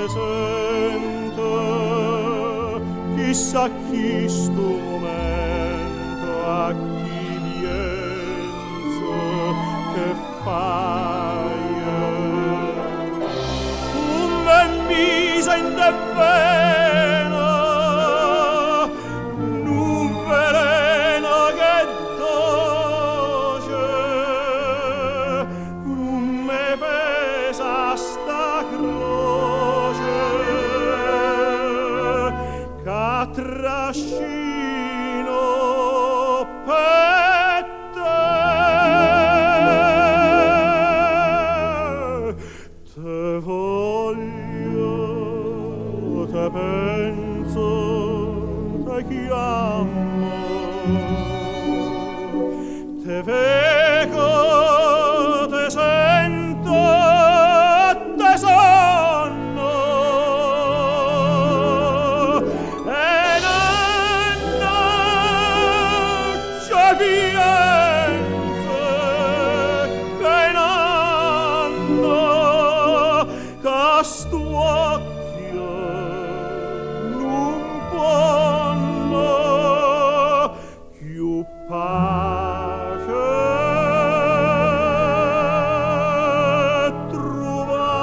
Sento, chissà chistu mumento a chi pienze che faje. Tu m'hê miso 'int' 'e vene nu veleno ch'è doce, nun me pesa 'sta croce ca trascino pe' te. Te voglio, te penso, te chiammo, te veco, te sento, te sonno. E n'anno ce pienze che n'anno ca st'uocchie nun ponno cchiù pace truvà.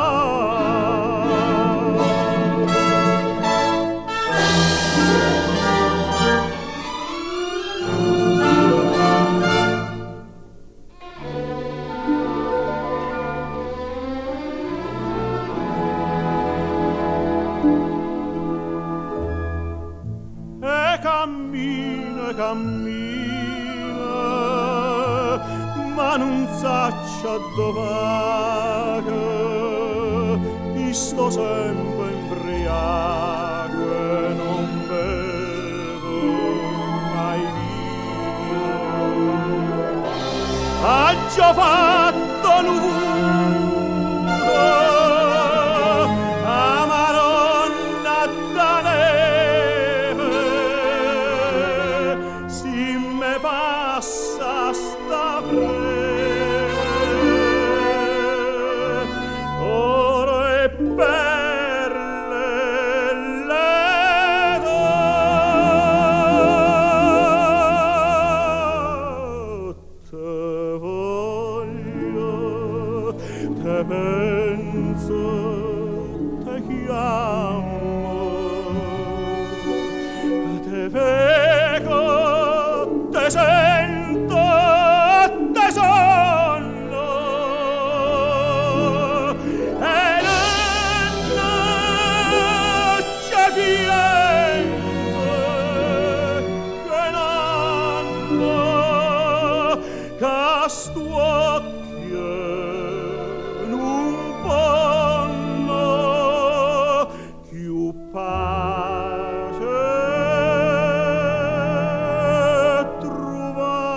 E cammina, cammina, ma nun saccio addò vaco, i' sto sempe 'mbriaco e nun bevo mai vino. Aggio fatto nu vuto 'a Maronna d' 'a neve, si me passa 'sta freve, oro e perle le do. Te voglio, te penso, te chiammo, te veco, te sento, te sonno. E n'anno ce pienze che n'anno ca st'uocchie nun ponno cchiù pace truvà.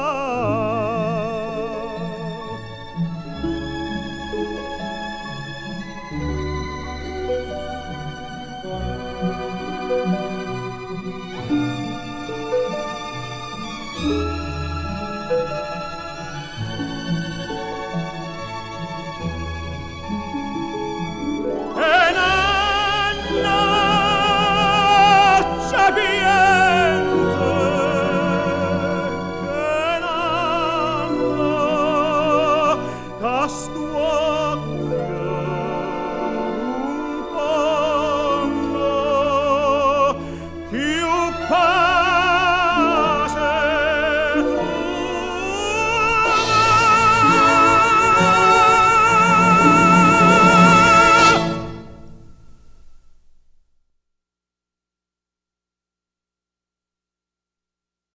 E n'anno ce pienze.